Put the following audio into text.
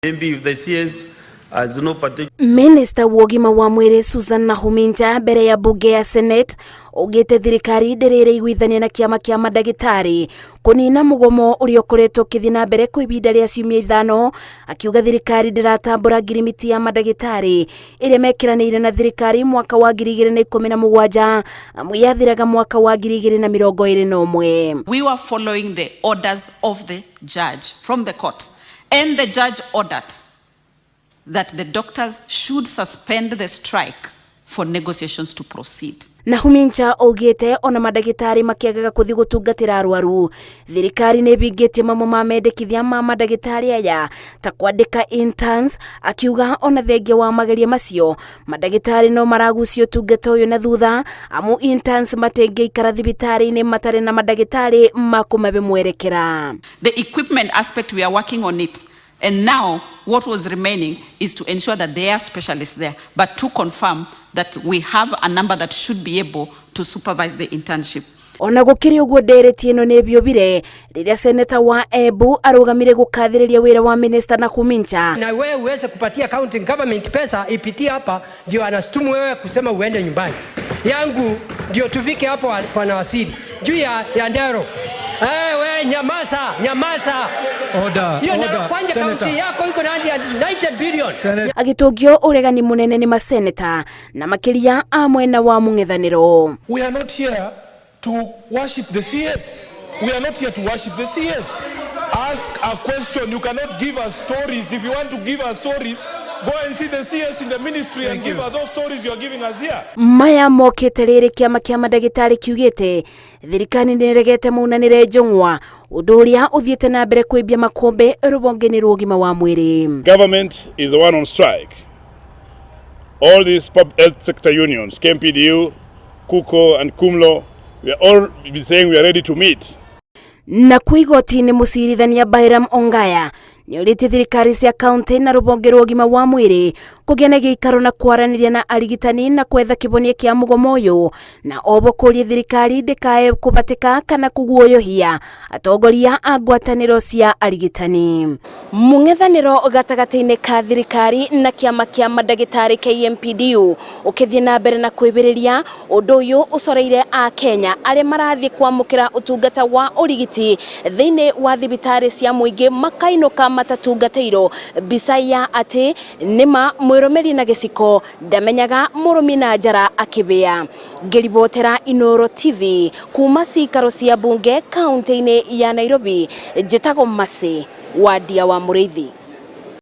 Maybe if the CS has no particular Minista wa ũgima wa mwĩrĩ Susan Nakhumicha mbere ya mbunge ya Senate augĩte thirikari ndĩrĩ ĩiguithania na kĩama kĩa mandagĩtarĩ kũnina mũgomo ũrĩa ũkoretwo ũkĩthiĩ na mbere kwa ihinda rĩa ciumia 5, akiuga thirikari ndĩratambũra ngirimiti ya mandagĩtarĩ ĩrĩa mekĩranĩire na thirikari mwaka wa 2017, amu yathiraga mwaka wa 2021. We were following the orders of the judge from the court, and the judge ordered that the doctors should suspend the strike for negotiations to proceed. Nakhumicha augĩte ona mandagĩtarĩ makĩagaga kũthiĩ gũtungatĩra arwaru, thirikari nĩ ĩbingĩtie mamwe ma mendekithia ma mandagĩtarĩ aya ta kwandĩka interns, akiuga ona thengia wa mageria macio mandagĩtarĩ no maragucia ũtungata ũyũ na thutha, amu interns matingĩikara thibitarĩ-inĩ matarĩ na mandagĩtarĩ ma kũmahe mwerekera. The equipment aspect, we are working on it. And now, what was remaining is to ensure that there are specialists there, but to confirm that we have a number that should be able to supervise the internship. Ona gũkĩrĩ ũguo, ndereti ĩno nĩ ĩbiũbire rĩrĩa seneta wa Embu arũgamire gũkathĩrĩria wĩra wa minista Nakhumicha. Na wewe uweze kupatia county government pesa ipitie hapa, ndio anashtumu wewe kusema uende nyumbani yangu, ndio tufike hapo bwana waziri juu ya Ndero. Eh, we nyamaza, nyamaza. Order, Hiyo order, kwanza Senator. County yako iko na 90 billion. Senator. Agĩtũngio ũregani mũnene nĩ maseneta na makĩria a mwena wa mũng'ethanĩro. We are not here to worship the CS. We are not here to worship the CS. Ask a question. You cannot give us stories. If you want to give us stories, go and see the CS in the ministry and Thank give you. us those stories you are giving us here. Maya mokĩte rĩrĩ kĩama kĩa mandagĩtarĩ kiugĩte thirikari nĩ ĩregete maunanĩre njũng'wa, ũndũ ũrĩa ũthiĩte na mbere kwĩmbia makombe rũhonge-inĩ rwa ũgima wa mwĩrĩ. Government is the one on strike. All these public health sector unions, KMPDU, KUCO, and KUMLO, we are all been saying we are ready to meet. Na kwĩ igoti-inĩ, mũcirithania Byram Ongaya nĩ orĩtie thirikari cia kaunti na rũhonge rwa ũgima wa mwĩrĩ kũgĩa na gĩikaro na kwaranĩria na arigitani na kwetha kĩhonia kĩa mũgomo ũyũ, na obo kũria thirikari ndĩkae kũbatĩka kana kũguoyohia atongoria a ngwatanĩro cia arigitani. Mũng'ethanĩro gatagatĩ-inĩ ka thirikari na kĩama kĩa mandagĩtarĩ KMPDU ũkĩthiĩ na mbere na kwĩbĩrĩria, ũndũ ũyũ ũcoreire a Kenya arĩa marathiĩ kwamũkĩra ũtungata wa ũrigiti thĩinĩ wa thibitarĩ cia mũingĩ makainũka matatungatĩirwo, mbica ya atĩ nĩma mwĩrũmĩri na gĩciko ndamenyaga mũrũmi na njara akĩbĩa. Ngĩribotera Inooro TV kuma cikaro cia bunge kaunti-inĩ ya Nairobi, njĩtagwo Mercy Wandia wa Mũrĩithi.